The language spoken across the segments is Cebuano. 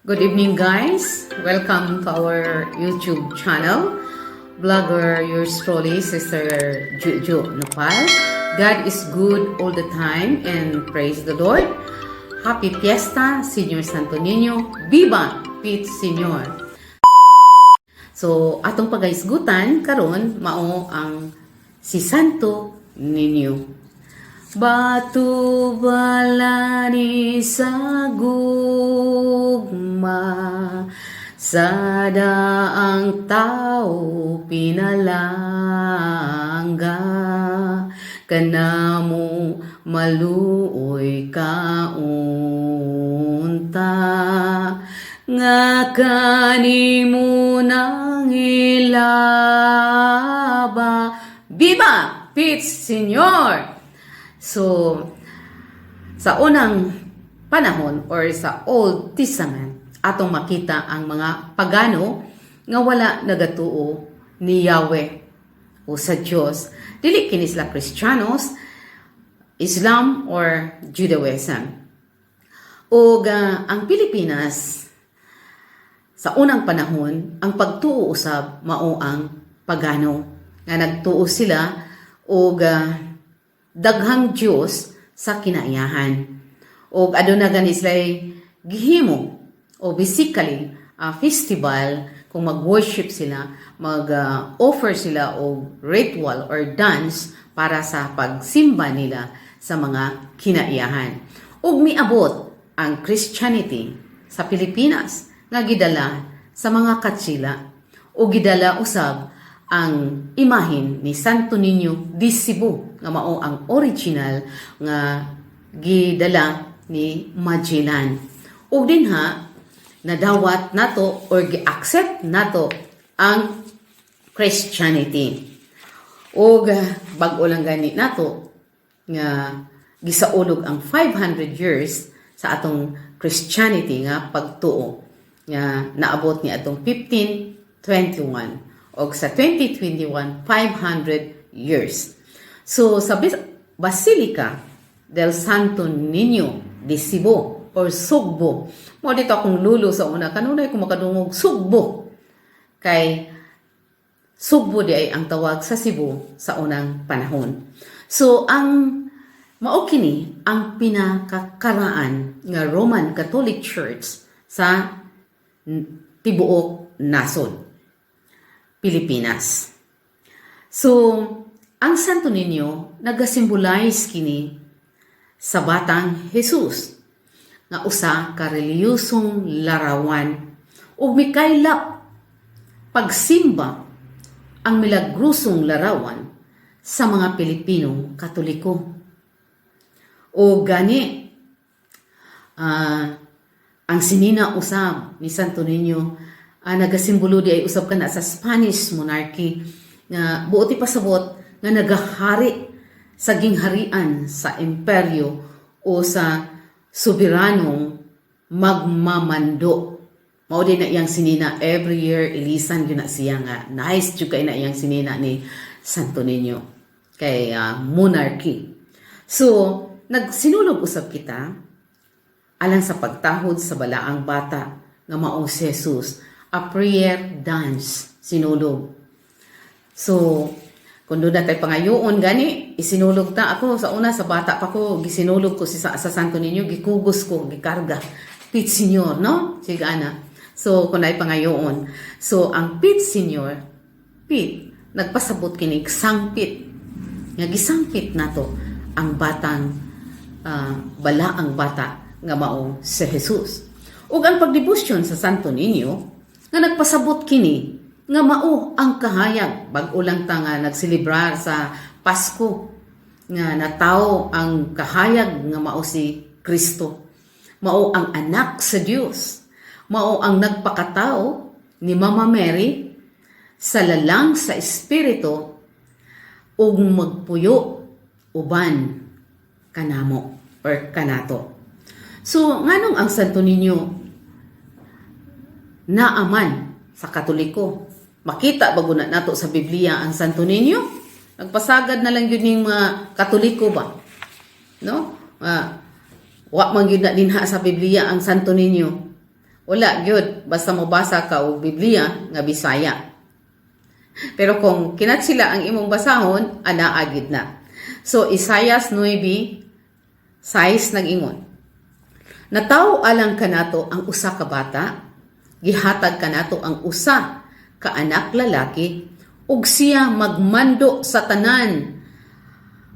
Good evening, guys. Welcome to our YouTube channel. Vlogger, yours truly, Sister Juju Nopal. God is good all the time and praise the Lord. Happy Fiesta, Señor Santo Niño. Viva Pete Señor! So, atong pagahisgutan karon mao ang si Santo Niño. Bato balani sa gugma, sa daang tao pinalangga, kanamo maluoy kaunta nga kanimo nang ilaba. Viva Pete Señor! So, sa unang panahon or sa Old Testament, atong makita ang mga pagano nga wala nagatuo ni Yahweh o sa Diyos. Dili kini sila Kristiyanos, Islam or Judaism. O ang Pilipinas sa unang panahon, ang pagtuo usab mao ang pagano nga nagtuo sila og daghang Dios sa kinaiyahan. Og aduna gani sila gihimo o basically a festival kung mag-worship sila, mag-offer sila og ritual or dance para sa pagsimba nila sa mga kinaiyahan. Ug miabot ang Christianity sa Pilipinas nga gidala sa mga Katsila o gidala usab ang imahin ni Santo Niño de Cebu nga mao ang original nga gidala ni Magellan. Ug dinha nadawat nato or gi-accept nato ang Christianity. Ug bag-o lang gani nato nga gisaulog ang 500 years sa atong Christianity nga pagtuo nga naabot ni atong 1521 og sa 2021, 500 years. So sa Basilica del Santo Niño de Cebu or Sugbo. Mao dito akong lulo sa una, kanunay ko makadungog Sugbo. Kay Sugbo di ay ang tawag sa Cebu sa unang panahon. So ang mao kini ang pinakakaraan nga Roman Catholic Church sa tibuok nasod, Pilipinas. So, ang Santo Niño nagasimbolize kini sa batang Jesus nga usa ka reliyosong larawan ug mikaylap pagsimba ang milagrosong larawan sa mga Pilipinong Katoliko. O gani ang sinina usab ni Santo Niño nagasimbolo di ay usab kana sa Spanish monarchy nga buot ipasabot nga nagahari sa gingharian sa imperyo o sa soberanong magmamando. Mao din na iyang sinina every year, ilisan gyud na siya nga nice jud kay na iyang sinina ni Santo Niño kay monarchy. So, nagsinulog usab kita alang sa pagtahod sa balaang bata nga mao si Jesus, a prayer dance sinulog. So, kung doon na tayo pangayoon gani, isinulog ta ako sa una, sa bata pa ko, gisinulog ko si sa Santo Niño, gikugos ko, gikarga. Pete Señor, no? Sige ana. So, kung naay pangayoon. So, ang Pete Señor, Pete, nagpasabot kini sangpit. Nga gisangpit nato ang batang balaang bata nga mao si Jesus. Ug ang pagdebosyon sa Santo Niño nga nagpasabot kini nga mao ang kahayag, bag-o lang ta nga nagselebrar sa Pasko nga natawo ang kahayag nga mao si Kristo. Mao ang anak sa Dios. Mao ang nagpakatao ni Mama Mary sa lalang sa Espiritu ug magpuyo uban kanamo or kanato. So, nganong ang Santo Niño naaman sa Katoliko? Makita ba guna nato sa Biblia ang Santo Niño? Nagpasagad na lang yun yung mga Katoliko ba? No? Wa man gyud na dinha sa Biblia ang Santo Niño. Wala gyud, basta mobasa ka og Biblia nga Bisaya. Pero kung kinatsila ang imong basahon, anaa gyud na. So Isaias 9:6 nag-ingon: "Natawo alang kanato ang usa ka bata, gihatag kanato ang usa ka anak lalaki, ug siya magmando sa tanan,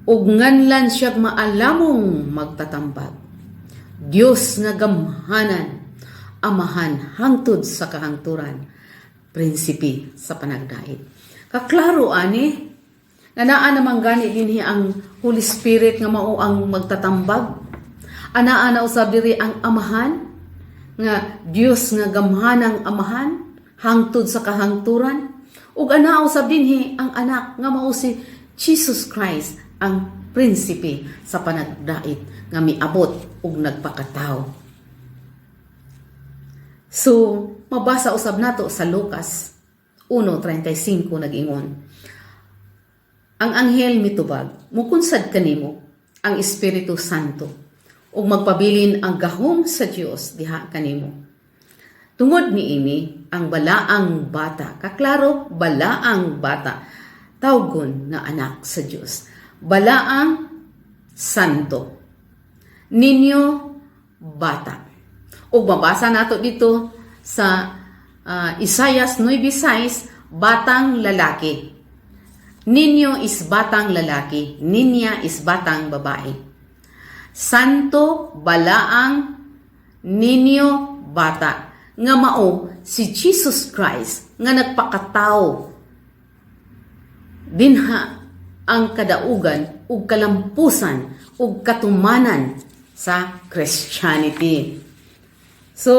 ug nganlan siya Maalamong Magtatambag, Dios nga Gamhanan, Amahan hangtod sa kahangturan, Prinsipe sa Panagdait." Kaklaro ani nga naa naman gani dinhi ang Holy Spirit nga mao ang magtatambag. Anaa na usab diri ang Amahan nga Dios nga gamhanang Amahan hangtod sa kahangturan, ug anaa usab dinhi ang anak nga mao si Jesus Christ, ang Prinsipe sa Panagdait nga miabot ug nagpakatawo. So, mabasa usab nato sa Lucas 1:35, nag-ingon: "Ang anghel mitubag, 'Mukunsad kanimo ang Espiritu Santo ug magpabilin ang gahom sa Dios diha kanimo. Tungod niini ang balaang bata,'" kaklaro, balaang bata, "tawgon nga anak sa Dios." Balaang Santo. Niño, bata. Ug mabasa nato dito sa Isaias 9:6, batang lalaki. Niño is batang lalaki, niña is batang babae. Santo, balaang, niño, bata. Nga mao si Jesus Christ nga nagpakatao dinha ang kadaugan ug kalampusan ug katumanan sa Christianity. So,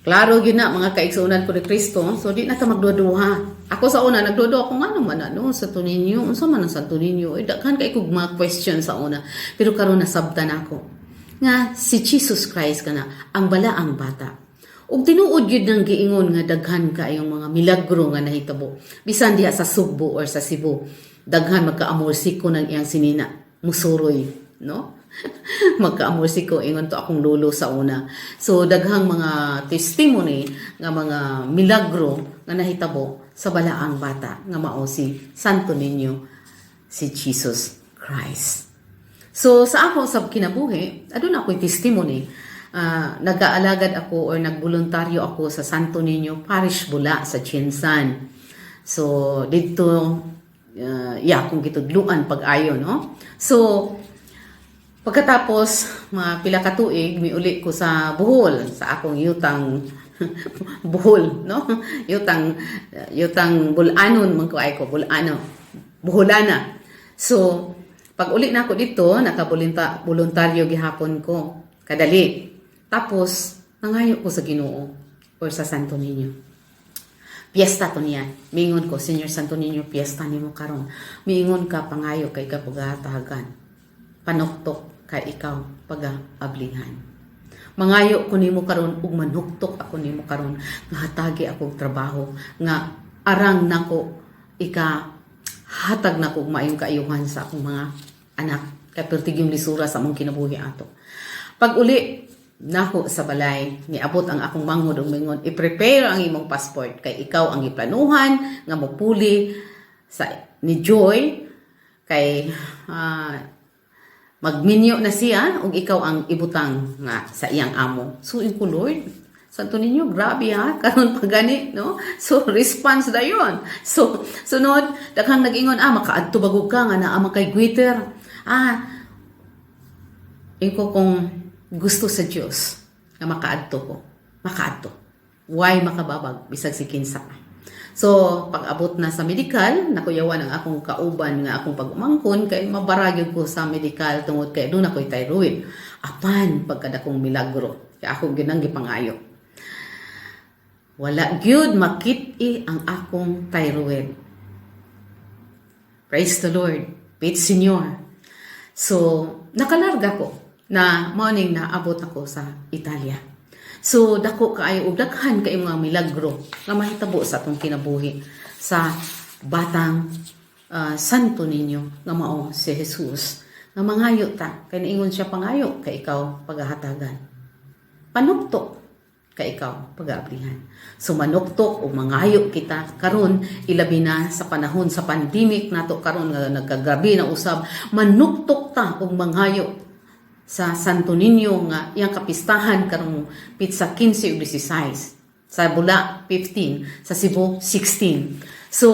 klaro gyud na, mga kaigsuonan ko ni Kristo. So di na ta magduha. Ako sa una nagduha ako nga naman ano Santo Niño, unsa man ang Santo Niño? Eh, daghan kay kog mga question sa una. Pero karon nasabtan ako nga si Jesus Christ kana ang balaang bata. Ug tinuod gyud nang giingon nga daghan kaayong mga milagro nga nahitabo. Bisan diha sa Sugbo or sa Cebu, daghan magkaamursiko ng iyang sinina, musuroy, no? Magkaamursiko ingon to akong lolo sa una. So daghang mga testimony nga mga milagro nga nahitabo sa balaang bata nga mao si Santo Niño, si Jesus Christ. So sa ako sa kinabuhi, aduna ako'y testimony. Nag-aalagad ako or nagboluntaryo ako sa Santo Niño Parish Bula sa GenSan. So didto ya akong gitudluan pag-ayo, no? So pagkatapos mga pila ka tuig, miuli ko sa Bohol, sa akong yutang Bohol, no? Yutang yutang Bulanon man ko ay ko, Bulano. Boholana. So pag uli na ako dito, nakabulunta voluntaryo gihapon ko. Kadali. Tapos nangayo ko sa Ginoo or sa Santo Niño. Piyesta to niya. Mingon ko, "Señor Santo Niño, piyesta nimo karon." Miingon ka, "Pangayo kay ikaw pagahatagan. Panuktok kay ikaw pagaablihan. Mangayo ko nimo karon ug manuktok ako nimo karon nga hatagi ako og trabaho nga arang nako ika hatag nako og maayong kaayuhan sa akong mga anak kay pertig yung lisura sa among kinabuhi ato." Pag uli nako sa balay, niabot ang akong manghod ug mingon, "I-prepare ang imong passport kay ikaw ang giplanuhan nga mopuli sa ni Joy kay magminyo na siya ug ikaw ang ibutang nga sa iyang amo." So ko, "Lord, Santo Niño, grabe ha, karon pa gani, no?" So response dayon. So sunod, daghang nag-ingon, "Ah, makaadto bagog ka nga naa man kay goiter." Ah, ingon kung gusto sa Dios nga makaadto ko, makaadto. Why makababag bisag si kinsa pa. So, pag abot na sa medical, nakuyawan ang akong kauban nga akong pag-umangkon kay mabara gyud ko sa medical tungod kay duna ko'y thyroid. Apan pagkadakong milagro, kay ako gyud ang gipangayo. Wala gyud makit-i ang akong thyroid. Praise the Lord. Faith Señor. So, nakalarga ko na morning naabot ako sa Italia. So, dako kaayo ug daghan kay mga milagro nga mahitabo sa atong kinabuhi sa batang Santo Niño nga mao si Jesus. Nga mangayo ta kay niingon siya, "Pangayo kay ikaw pagahatagan." Panuktok ka ikaw pag-aablihan. So manuktok o mangayo kita karon, ilabi na sa panahon sa pandemic nato karon nga nagkagabi na usab, manuktok ta og mangayo sa Santo Niño nga iyang kapistahan karong petsa 15 ug 16, sa Bula 15, sa Cebu 16. So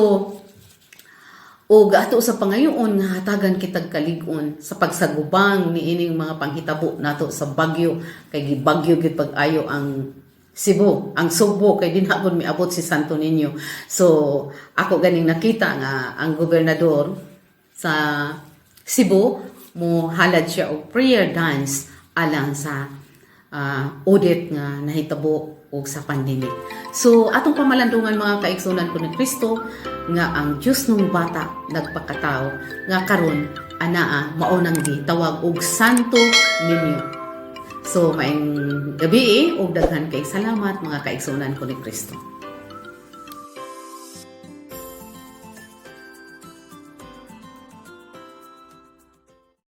o ato sa pangayoon nga hatagan kitag kalig-on sa pagsagubang niining mga panghitabo nato sa bagyo, kay gibagyo gyud pag-ayo ang Cebu, ang Sugbo, kay dinha gud miabot si Santo Niño. So ako ganing nakita nga ang gobernador sa Cebu mo halad siya og prayer dance alang sa audit nga nahitabo og sa pandemic. So atong pamalandungan, mga kaigsunan ko ni Kristo, nga ang Dios nung bata nagpakatao nga karon anaa mao nang gitawag og Santo Niño. So maayong gabii ug daghan kay salamat, mga kaigsunan ko ni Kristo.